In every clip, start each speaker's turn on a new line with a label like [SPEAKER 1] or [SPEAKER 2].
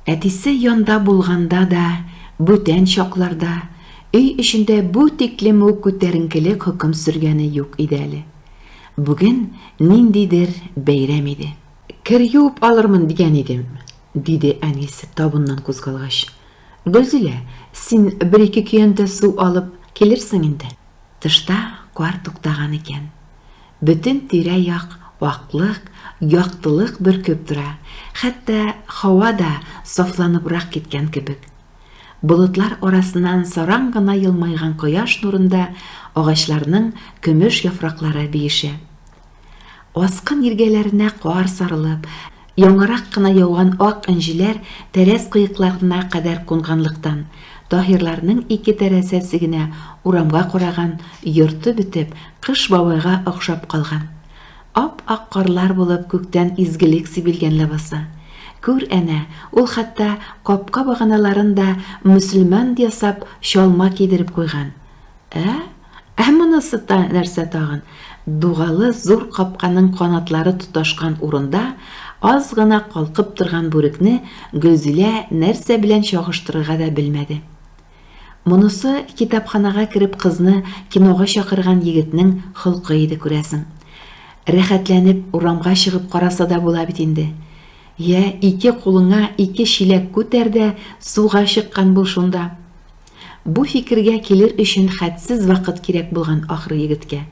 [SPEAKER 1] Әтисе янда булганда да, бүтән чакларда өй эчендә бу тиклем үк күтәренкелек хөкем сөргәне юк иде әле. Бүген ниндидер бәйрәм иде. Кер юып алырмын дигән идем, диде әнисе табыннан кузгалгач. Гөлзилә, син бер-ике көянтә су алып килерсең инде. Тышта кар туктаган икән. Бөтен тирә-як аклык, яктылык бөркеп тора, хәтта һава да сафланыбрак киткән кебек. Болытлар арасыннан саран гына елмайган кояш нурында агачларның көмеш яфраклары биешә. Аскын иргәләренә кар сарылып, яңарак кына яуган ак энҗеләр тәрәз кыекларына кадәр кунганлыктан, Таһирларның ике тәрәзәсе генә урамга караган йорты бетеп, Кыш бабайга охшап калган. Ап-ак карлар булып күктән изгелек сибелгән ләбаса. Күр әнә, ул хәтта капка баганаларын да мөселман ясап чалма кидереп куйган. Ә? Ә монысы та нәрсә тагын? Дугалы зур капканың канатлары тоташкан урында аз гына калкып торган бүрекне Гөлзилә нәрсә белән чагыштырырга да белмәде. Монысы китапханага кереп кызны кинога чакырган егетнең холкы иде, күрәсең. Рәхәтләнеп урамга чыгып караса да була бит инде. Йә, ике кулыңа ике чиләк күтәр дә суга чыккан бул шунда. Бу фикергә килер өчен хәтсез вакыт кирәк булган ахры егеткә.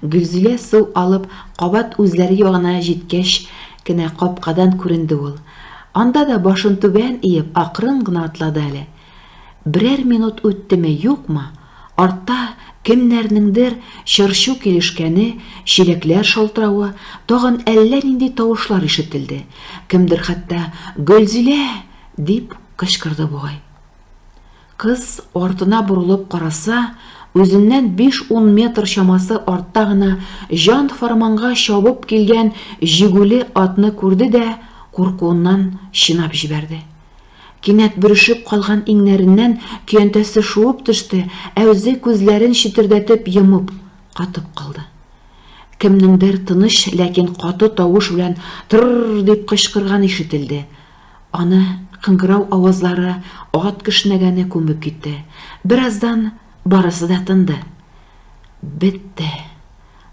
[SPEAKER 1] Гөлзилә су алып, кабат үзләре ягына җиткәч кенә капкадан күренде ул. Анда да башын түбән иеп, акрын гына атлады әле. Берәр минут үттеме, юкмы, артта кемнәрнеңдер чыр-чу килешкәне, чиләкләр шалтыравы, тагын әллә нинди тавышлар ишетелде. Кемдер хәтта Гөлзилә! дип кычкырды бугай. Кыз артына борылып караса, үзеннән биш-ун метр чамасы артта гына җан-фарманга чабып килгән җигүле атны күрде дә куркуыннан чинап җибәрде. Кинәт бөрешеп калган иңнәреннән көянтәсе шуып төште, ә үзе күзләрен четердәтеп йомып, катып калды. Кемнеңдер тыныч, ләкин каты тавыш белән Тр-р-р дип кычкырганы ишетелде. Аны кыңгырау авазлары, ат кешнәгәне күмеп китте. Бераздан барысы да тынды. Бетте.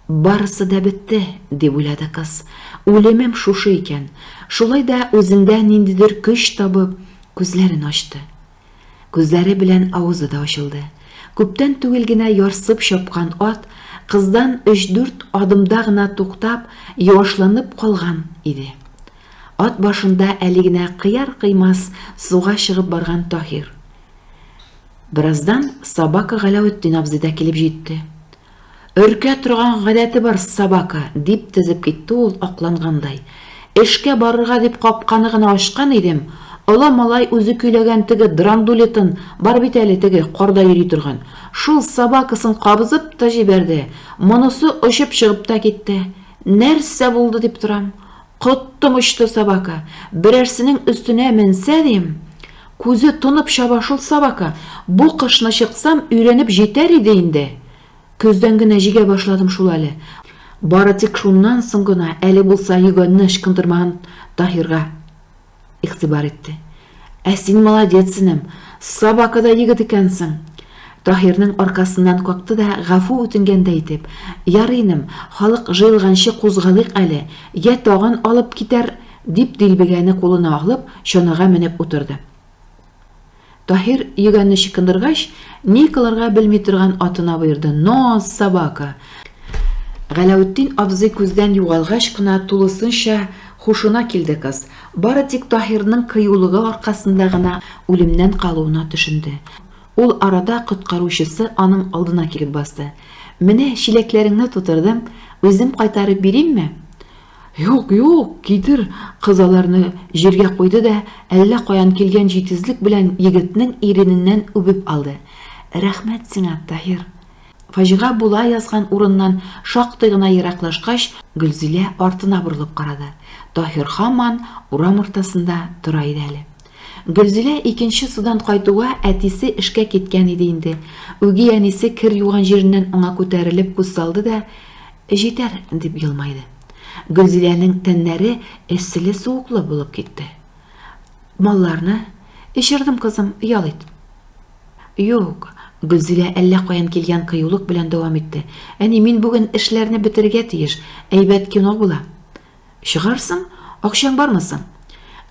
[SPEAKER 1] Барысы да бетте, дип уйлады кыз. Үлемем шушы икән. Шулай да үзендә ниндидер көч табып, күзләрен ачты. Күзләре белән авызы да ачылды. Күптән түгел генә ярсып чапкан ат, кыздан өч-дүрт адымда гына туктап, юашланып калган иде. Ат башында әле генә кыяр-кыймас суга чыгып барган Таһир. Бераздан Собака Галәветдин абзый да килеп җитте. Өркә торган гадәте бар собака, дип тезеп китте ул аклангандай. Эшкә барырга дип капканы гына ачкан идем, олы малай үзе көйләгән теге драндулетын, бар бит әле теге карда йөри торган, шул собакасын кабызып та җибәрде, монысы очып чыгып та китте. Нәрсә булды дип торам. Коттым очты собака. Берәрсенең өстенә менсә дим. Күзе тонып чаба шул собака. Бу кышны чыксам, өйрәнеп җитәр иде инде. Көздән генә җигә башладым шул әле. Бары тик шуннан соң гына әле булса йөгәнне ычкындырмаган Таһирга игътибар итте. Ә син молодец, энем, собака да егет икәнсең. Таһирның аркасыннан какты да гафу үтенгәндәй итеп, Ярый, энем, халык җыелганчы кузгалыйк әле, йә тагын алып китәр, дип дилбегәне кулына алып, чанага менеп утырды. Таһир йөгәнне чыкындыргач, ни кылырга белми торган атына боерды, Но, собака! Галәүтдин абзый күздән югалгач кына тулысынча хушына килде кыз. Бары тик Таһирның кыюлыгы аркасында гына үлемнән калуына төшенде. Ул арада коткаручысы аның алдына килеп басты. Менә чиләкләреңне тутырдым, үзем кайтарып биримме? Юк, юк, китер, кыз аларны җиргә куйды да, әллә каян килгән җитезлек белән егетнең ирененнән үбеп алды. Рәхмәт сиңа, Таһир. Фаҗига була язган урыннан шактый гына ераклашкач, Гөлзилә артына борылып карады. Таһир һаман урам уртасында тора иде әле. Гөлзилә икенче судан кайтуга әтисе эшкә киткән иде инде. Үги әнисе кер юган җиреннән аңа күтәрелеп күз салды да, Җитәр, дип елмайды. Гөлзиләнең тәннәре эсселе-суыклы булып китте. Малларны эчердем, кызым, ял ит. Юк, Гөлзилә әллә каян килгән кыюлык белән дәвам итте. Әни, мин бүген эшләрне бетерергә тиеш, әйбәт кино була. Чыгарсың, акчаң бармы соң?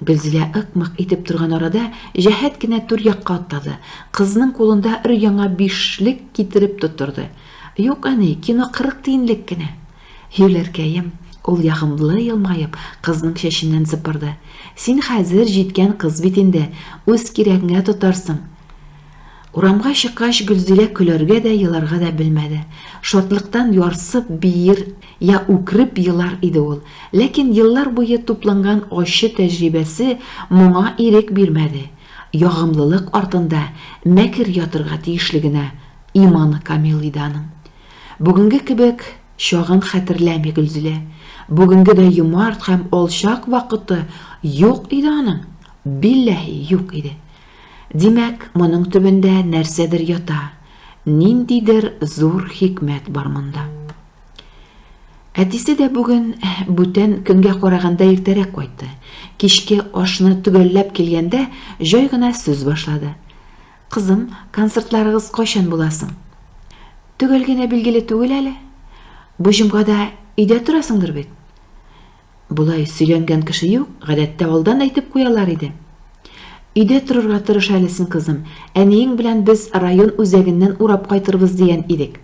[SPEAKER 1] Гөлзилә ык-мык итеп торган арада җәһәт кенә түр якка атлады. Кызның кулында өр-яңа бишлек китереп тоттырды. Юк, әни, кино 40 тиенлек кенә. Юләркәем, ул ягымлы елмаеп, кызның чәченнән сыпырды. Син хәзер җиткән кыз бит инде, үз кирәгеңә тотарсың. Урамга чыккач, Гөлзилә көләргә дә, еларга да белмәде. Шатлыктан ярсып биер, я үкереп елар иде ул. Ләкин еллар буе тупланган ачы тәҗрибәсе моңа ирек бирмәде. Ягымлылык артында мәкер ятырга тиешлегенә иманы камил иде аның. Бүгенге кебек чагын хәтерләми Гөлзилә. Бүгенгедәй юмарт һәм алчак вакыты юк иде аның. Билләһи, юк иде. Димәк, моның төбендә нәрсәдер ята, ниндидер зур хикмәт бар монда. Әтисе дә бүген бүтән көнгә караганда иртәрәк кайтты. Кичке ашны төгәлләп килгәндә җай гына сүз башлады. Кызым, концертларыгыз кайчан була соң? Төгәл генә билгеле түгел әле. Бу җомгада өйдә торасыңдыр бит? Болай сөйләнгән кеше юк, гадәттә алдан әйтеп куялар иде. Өйдә торырга тырыш әле син, кызым. Әниең белән без район үзәгеннән урап кайтырбыз дигән идек.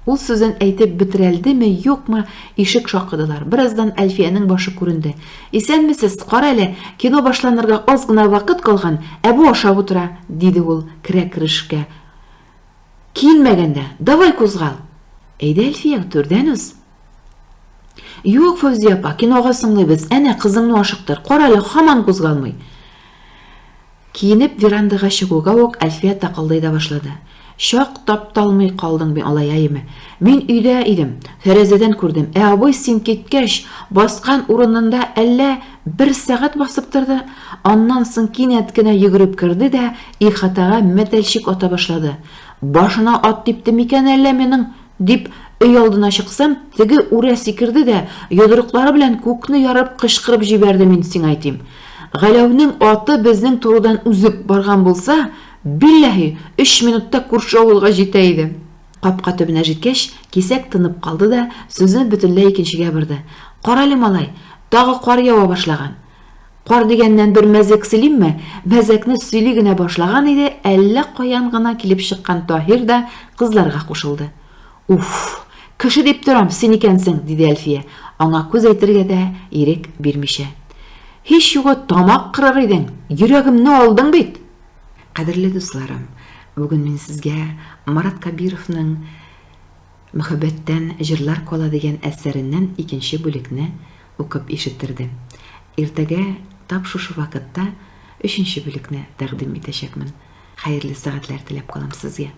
[SPEAKER 1] Ул сүзен әйтеп бетерәлдеме, юкмы, ишек шакыдылар. Бераздан Әлфиянең башы күренде. Исәнмесез, кара әле, кино башланырга аз гына вакыт калган, ә бу ашап утыра, диде ул керә-керешкә. Киенмәгән дә, давай кузгал! Әйдә, Әлфия, түрдән уз. Юк, Фәүзия апа, кинога соңлыйбыз. Әнә, кызыңны ашыктыр. Кара әле, һаман кузгалмый. Киенеп верандага чыгуга ук Әлфия такылдый да башлады. Чак тапталмый калдың бит алай, әйеме? Мин өйдә идем, тәрәзәдән күрдем. Ә абый син киткәч, баскан урынында әллә бер сәгать басып торды. Аннан соң кинәт кенә йөгереп керде дә ихатага мәтәлчек ата башлады. Башына ат типте микән әллә минең? Дип, өйалдына чыксам, теге үрә сикерде дә, йодрыклары белән күкне ярып кычкырып җибәрде, мин сиңайтим. Галәүнең аты безнең турыдан узып барган булса, билләһи, өч минутта күрше авылга җитә иде. Капка төбенә җиткәч, кисәк тынып калды да, сүзне бөтенләй икенчегә борды. Карале, малай, тагы кар ява башлаган. Кар дигәннән бер мәзәк сөйлимме? Мәзәкне сөйли генә башлаган иде, әллә каян гына килеп чыккан Таһир да кызларга кушылды. Уф! Кеше дип торам, син икәнсең, диде Әлфия, аңа күз әйтергә дә ирек бирмичә. Һич югы тамак кырыр идең, йөрәгемне алдың бит! Кадерле дусларым, бүген мин сезгә Марат Кабировның Мәхәббәттән җырлар кала дигән әсәреннән икенче бүлекне укып ишеттердем. Иртәгә тап шушы вакытта өченче бүлекне тәкъдим итәчәкмен. Хәерле сәгатьләр теләп калам сезгә.